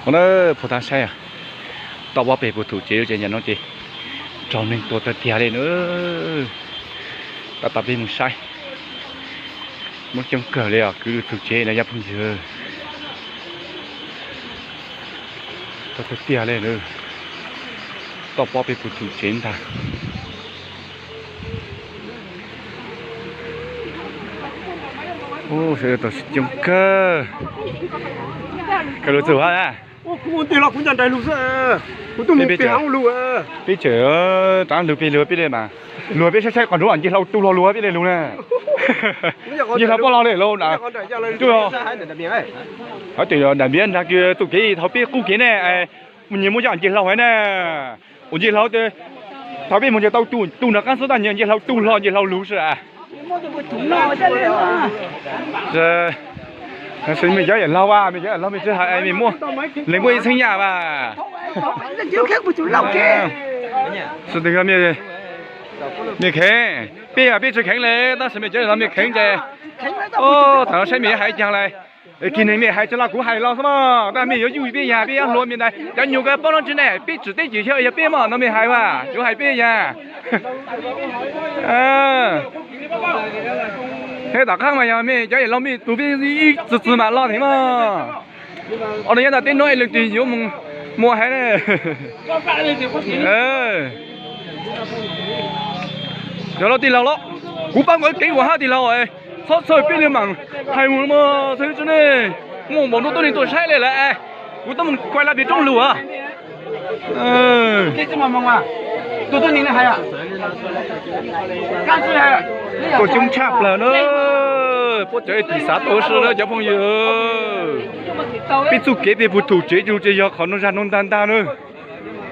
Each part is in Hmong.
Na, phuv tag saib, toj pob peg puag thum tsev ces nyob no ces raug neeg tua tag tiag li na. Tab tom peb mus saib, muaj coob kawg li os, kwv lwm tus tsev na cov phooj ywg. Tua tag tiag li, toj pob peg puag thum tsev ntag. Sawv daws tau sib coob kawg. Koj lus txug hab na. Peb tseem rov lug peb lug peb le mas, lug peb saib saib qhov nruab ncej hlau tu hlo lug peb le lug na. Ncej hlau pob los le lug na. Hov twb nram miab nrag kws txuj kev thaum peb qub kev ne, nyias muab cov ncej hlau haiv na. Ua ncej hlau, thaum peb mus ntshe tau tu nram qaab xwb, tab nyias ncej hlau tu hlo ncej hlau lug xwb a. Mej cov yawm laug, mej cov yawm laug mej tsi hais, mej muab, leej muaj ib txheeb yam mas. Mej kheev, peb peb tsi kheev le, tab sis mej cov yawm laug mej kheev ces, thaum no saib mej yuav hais caag le. Kis neeg mej hais tsi los kuv hais los xwb mog, tab mej yuav yuj peb yag, peb yuav hluas mej ntag. Cov nyuag kws paub noj tsi ne, peb tsim teb cia xyov yog peb mog no mej hais mas yuav hais peb yag. Hab tom qaab mas yog mej cov yawm laug mej tus peb ib txwv txwv mas los theem mog. Ua no nyob ntawm teb nuav leej twg yuav mus muaj haiv ne. Yog los tij laug los, kuv paub nkawd kev ua hab tij laug, txhob txhawj peb le maam hais mus mog, txhawj tsi ne, muaj npaum ntuj tuab neeg tuaj saib le lawm, kuv tuaj mus kuaj laj peg roob lug. Tuaj coob tshaj plawg na, puab cov tim xav tuaj si na cov phooj ywg. Peb txuj kev peb puag thum tsev tsi yog qhov nuav zag nuav ntag ntag na.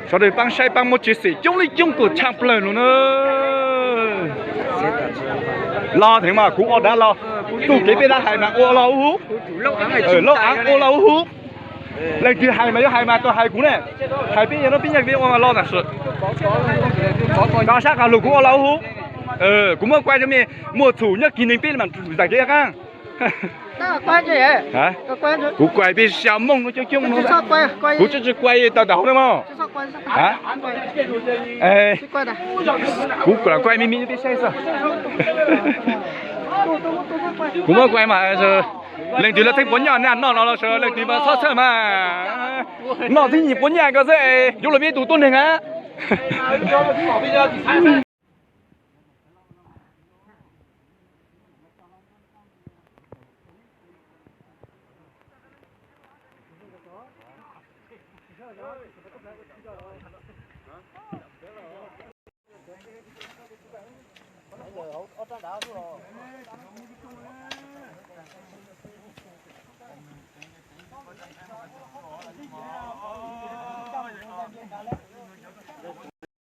Sawv daws paab saib paab muab tshia xim coob le coob tuaj tshaj plawg lug na. Los theem mas kuv ua dav los, txuj kev peb dab hais mas ua los ub hub, lauj aav ua los ub hub. Leej twg hais mas yuav hais mas tau hais kuv ne, hais peb yag no peb nyob peb ua mas los tam sim. Koj sab qab lug kuv ua los ub hub. Kuv muab kuaj rua mej muaj txhum nyob kis neeg peb mas zam kev qaab. Kuv kuaj peb xya mooj no coob coob no. Kuv tsi tsi kuaj tawm tawm hauv na mog. Kuv lam kuaj me me peb saib xwb. Kuv muab kuaj mas, leej twg lawv txheeb puas nyaj noj no los sawv, leej twg mas txhob txhawj mas. Noj txheeb nyiam puas nyaj ko xwb, yuav luag peb tug tuab neeg a.